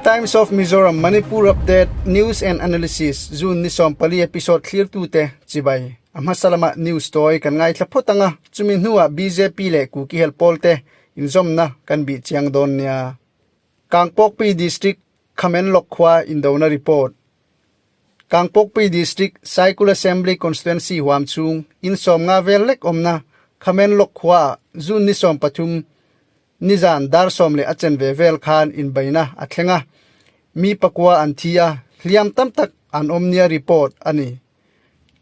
Times of Mizoram Manipur Update News and Analysis June ni 14 episode thlirtute chibai. A hmasa lama news tawi kan ngaithla phawt anga, chumi hnuah bjp leh Kuki hel pawlte inzawmna kan bih chiang dawn nia. Kangpokpi District Khamenlok khua indona report. Kangpokpi District Saikul Assembly Constituency huam chhung in 50 vel lek awmna Khamenlok khuaah June ni 13 Nizan dar 10:15 vel khan inbeihna a thleng a, mi pakua an thi a, hliam tam tak an awm nia report a ni.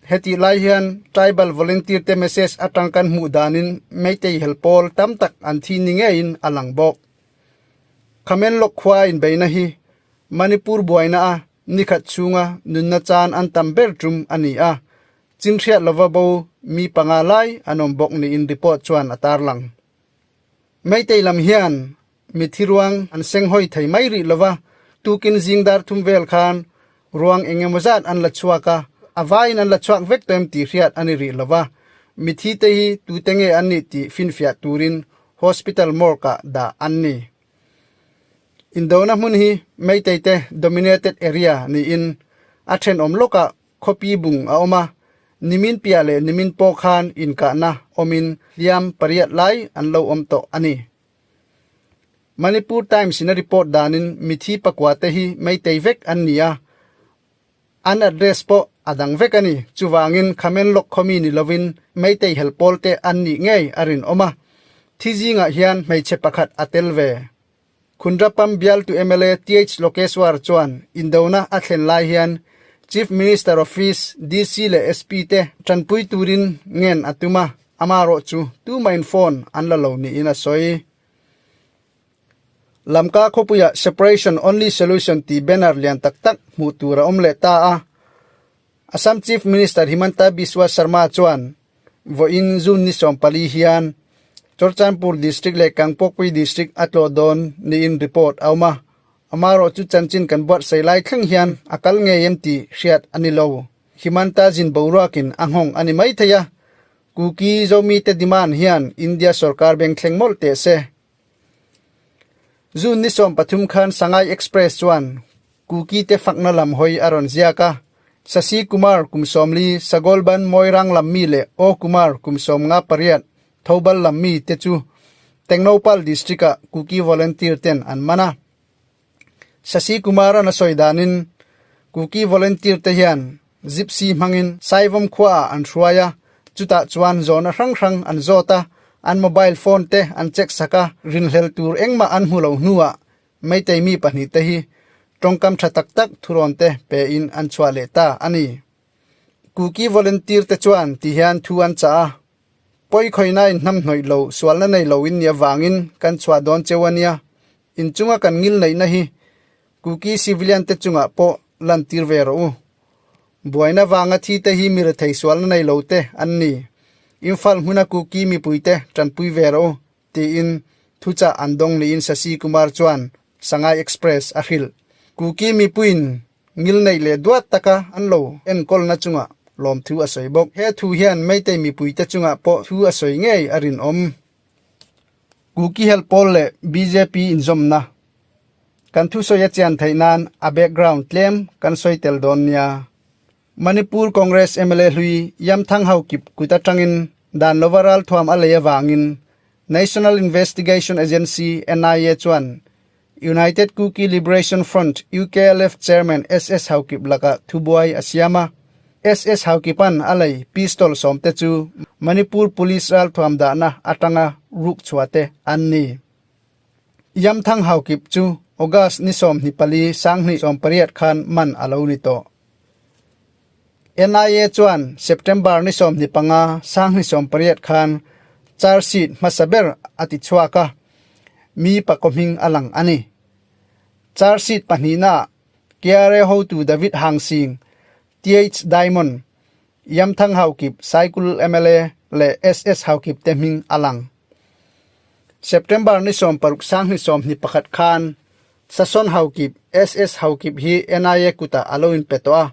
Hetih lai hian Tribal Volunteer te message atang kan hmuh danin Meitei hel pawl tam tak an thi ni ngeiin a lang bawk. Khamenlok khua inbeihna hi Manipur buaina a nikhat chhunga nunna chan an tam ber tum a ni a, chinhriat lova bo mi panga lai an awm bawk niin report chuan a tarlang. Meitei lam hian mithi ruang an senghawi thei mai rih lova, tukin zing dar thum vel khan ruang eng emaw zat an la chhuak a, a vaiin an la chhuak vek tawh em tih hriat a ni rih lova, mithi te hi tute nge an nih tih finfiah turin hospital morgue ah dah an ni. Indona hmun hi Meitei te dominated area niin a thenawm lawkah Khawpi bung a awm a, nimin piah leh nimin pawh khan inkahna awmin hliam pariat lai an lo awm tawh a ni. Manipur Times in a report danin mithi pakua te hi Meitei vek an ni a, an address pawh a dang vek a ni. Chuvangin Khamenlok khawmi ni lovin Meitei helpawl te an nih ngei a rinawm a, thi zingah hian hmeichhe pakhat a tel ve. Khundrapam bialtu mla TH Lokeswar chuan indona a thlen lai hian Chief Minister Office, DC leh SP te tanpui turin ngen a tum a, amarawh chu tumahin phone an la lo niin a sawi. Lamka khawpuiah Separation Only Solution tih banner lian tak tak hmuh tur a awm leh ta a, Assam Chief Minister Himanta Biswa Sarma chuan Vawiin June ni 14 hian Churachandpur District leh Kangpokpui District a tlawh dawn niin report a awm a, amaherawh chu chanchin kan buatsaih lai thleng hian a kal ngei em tih hriat a ni lo. Himanta zin boruakin a nghawng a ni mai thei a, Kuki Zomi te demand hian India sorkar beng thleng mawlh teh se. June ni 13 khan Sangai Express chuan Kuki te fakna lam hawi a rawn ziak a, Sasi Kumar kum 40, Sagolban Moirang lam mi leh O Kumar kum 58, Thoubal lam mi te chu Tengnoupal District-ah Kuki volunteer ten an man a. Sasi Kumar-a'n a sawi danin Kuki volunteer te hian Gypsy hmangin Saivam khuaah an hruai a, chutah chuan zawhna hrang hrang an zawt a, an mobile phone te an check sak a, rinhlel tur engmah an hmu lo hnuah Meitei mi pahnihte hi tawngkam tha tak tak thurawnte pein an chhuah leh ta a ni. Kuki volunteer te chuan ti hian thu an chah a, Pawi khawihnain hnamhnawih lo sualna nei lo in nih avangin kan chhuah dawn cheu a nia, inchunga kan ngil neihna hi Kuki civilian te chungah pawh lantir ve rawh u. Buaina vanga thi te hi mi rethei sualna nei lo te an ni. Imphal hmuna Kuki mipuite tanpui ve rawh u. tiin thuchah an dawng niin Sasi Kumar chuan Sangai Express a hrilh. Kuki mipuiin ngil neih leh duat taka an lo enkawlna chungah lawmthu a sawi bawk. He thu hian Meitei mipuite chungah pawh thu a sawi ngei a rinawm. Kuki Help Pawl leh bjp inzawmna kan thusawi a chian theih nan a background tlem kan sawi tel dawn nia. Manipur Congress mla hlui Yamthang Haokip kut atangin dan lova ralthuam a lei avangin National Investigation Agency, NIA, chuan United Kuki Liberation Front, UKLF, Chairman SS Haokip lakah thubuai a siam a. SS Haokipa'n a lei pistol sawmte chu Manipur Police ralthuam dahna atanga ruk chhuahte an ni. Yamthang Haokip chu August ni 24 2018 khan man a lo ni tawh. NIA chuan September ni 25 2018 khan charge sheet hmasa ber a ti chhuak a, mi pakua hming a lang a ni. Charge sheet pahnihnaah KRA hotu David Hangsing, TH Diamond, Yamthang Haokip Saikul mla leh SS Haokip te hming a lang. September ni 16 2021 khan Sason Haokip, SS Haokip hi NIA kutah a lo inpe tawh a.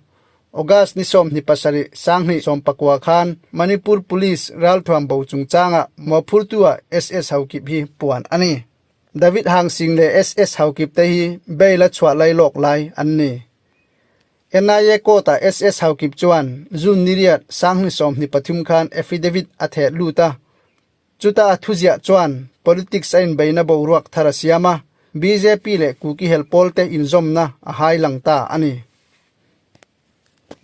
August ni 27 2019 khan Manipur Police ralthuam bo chungchangah mawhphurtu-ah SS Haokip hi puan a ni. David Hangsing leh SS Haokip te hi bail a chhuah lailawk lai an ni. NIA court-ah SS Haokip chuan June niriat sanghni 23 khan affidavit a theh lut a. Chuta a thuziah chuan politics a inbeina boruak thar a siam a, bjp leh Kuki helpawl te inzawmna a hai lang ta a ni.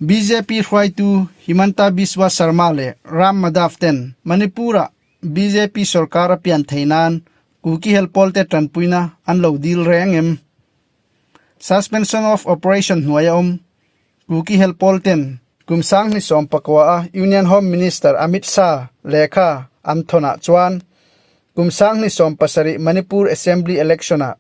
Bjp hruaitu Himanta Biswa Sarma leh Ram Madhav ten Manipur-ah bjp sorkar a pian thei nan Kuki helpawl te tanpuina an lo dil reng em? Suspension of Operation hnuai a awm. Kuki helpawl ten kum 2019 a Union Home Minister Amit Shah lehkha an thawnah chuan kum 2017 Manipur Assembly Election-ah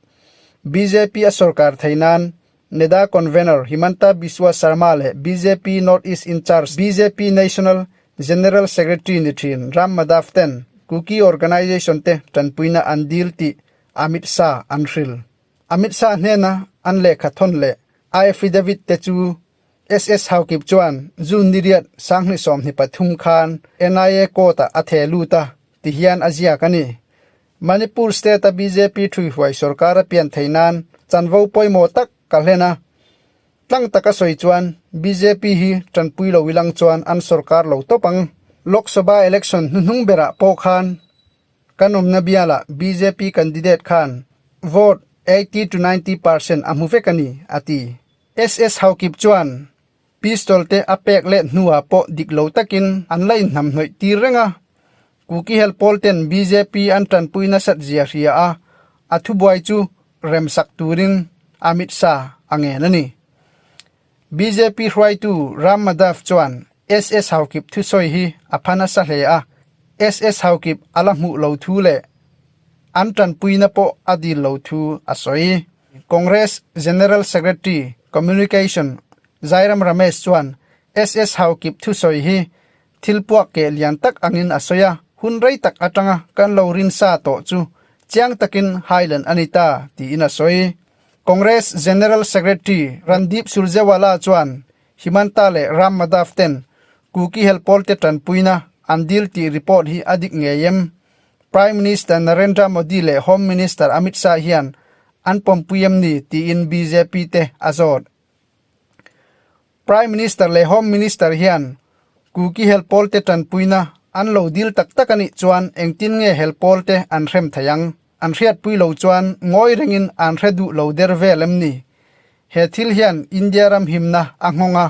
bjp a sorkar thei nan NEDA Convener Himanta Biswa Sarma leh bjp North East in-charge bjp National General Secretary ni thin Ram Madhav ten Kuki Organisation te tanpuina an dil tih Amit Shah an hril. Amit Shah hnena an lehkha thawn leh a affidavit te chu SS Haokip chuan June niriat 2023 khan NIA court-ah a theh lut a ti hian a ziak a ni. Manipur state-a bjp thuihhuai sorkar a pian thei nan chanvo pawimawh tak ka hlen a. Tlang taka sawi chuan bjp hi tanpui lo ilang chuan an sorkar lo tawp ang. Lok Sabha election hnuhnung berah pawh khan kan awmna bialah bjp candidate khan vote 80 to 90 percent a hmu vek a ni, a ti. SS Haokip chuan Pistol te a pek let hnuah pawh dik lo takin an la inhnamhnawih tir reng a. Kuki hel pawl ten bjp an tanpui nasat zia hria a, a thubuai chu remsak turin Amit Shah a ngen a ni. Bjp hruaitu Ram Madhav chuan SS Haokip thusawi hi a pha nasa hle a, SS Haokip a la hmuh lo thu leh an tanpuina pawh a dil lo thu a sawi. Congress General Secretary, Communication, Jairam Ramesh chuan SS Haokip thusawi hi thil puak keh lian tak angin a sawi a, hun rei tak atanga kan lo rin sa tawh chu chiang takin hailan a ni ta tiin a sawi. Congress General Secretary Randeep Surjewala chuan Himanta leh Ram Madhav ten Kuki helpawl te tanpuina an dil tih report hi a dik ngei em? Prime Minister Narendra Modi leh Home Minister Amit Shah hian an pawmpui em ni tiin bjp te a zawt. Prime Minister leh Home Minister hian Kuki helpawl te tanpuina an lo dil tak tak a nih chuan engtin nge helpawl te an hrem thei ang? An hriatpui lo chuan ngawi rengin an hre duh lo der vel em ni? He thil hian India ram himna a nghawng a,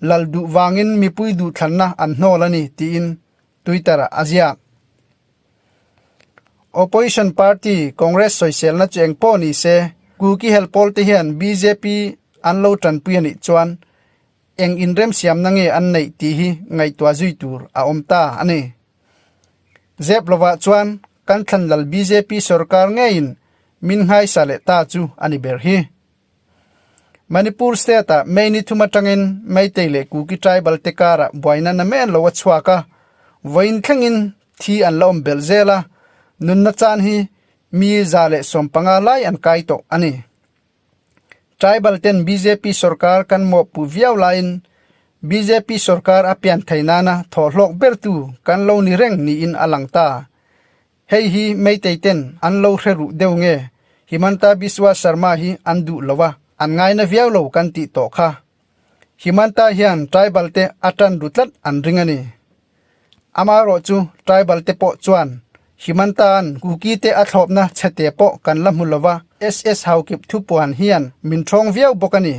lal duh vangin mipui duhthlanna an hnawl a ni tiin Twitter-ah a ziak. Opposition party Congress sawiselna chu eng pawh ni se, Kuki helpawl te hian bjp an lo tanpui a nih chuan eng inremsiamna nge an neih tih hi ngaihtuah zui tur a awm ta a ni. Zep lovah chuan kan thlanlal bjp sorkar ngeiin min nghaisa leh ta chu a ni ber hi. Manipur state-ah May ni thum atangin Meitei leh Kuki tribal te karah buaina na men lo a chhuak a, vawiin thlengin thi an la awm belh zel a, nunna chan hi mi 115 lai an kai tawh a ni. Tribal ten bjp sorkar kan mawhpuh viau laiin bjp sorkar a pian thei nana thawhhlawk bertu kan lo ni reng niin a lang ta. Hei hi Meitei ten an lo hre ruh deuh nge Himanta Biswa Sarma hi an duh lo a, an ngaina viau lo kan tih tawh kha. Himanta hian tribal te a tan ru tlat an ring a ni. Amaherawh chu tribal te pawh chuan Himanta an Kuki te a thlawpna chhete pawh kan la hmu lo va, SS Haokip thupuan hian min thawng viau bawk a ni.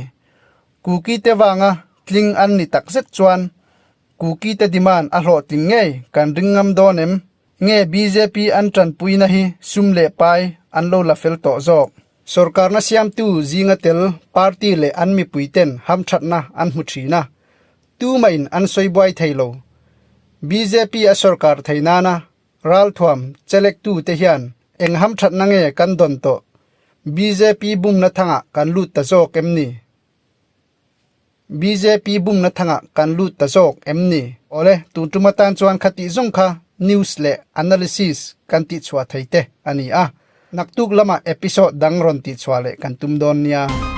Kuki te vanga tling an ni takzet chuan Kuki te demand a hlawhtling ngei kan ring ngam dawn em? Nge bjp an tanpuina hi sum leh pai an lo la fel tawh zawk? Sorkarna siamtu zinga tel party leh an mipui ten hamthatna an hmu thin a, tumahin an sawi buai thei lo. Bjp a sorkar thei nana ralthuam chelektu te hian eng hamthatna nge kan dawn tawh? Bjp bumna thangah kan lut ta zawk em ni? Bjp bumna thangah kan lut ta zawk em ni? Awle, tun tum atan chuan khatih zawng kha news leh analysis kan tihchhuah thei te a ni a. Naktuk lamah episode dang rawn tihchhuah leh kan tum dawn nia.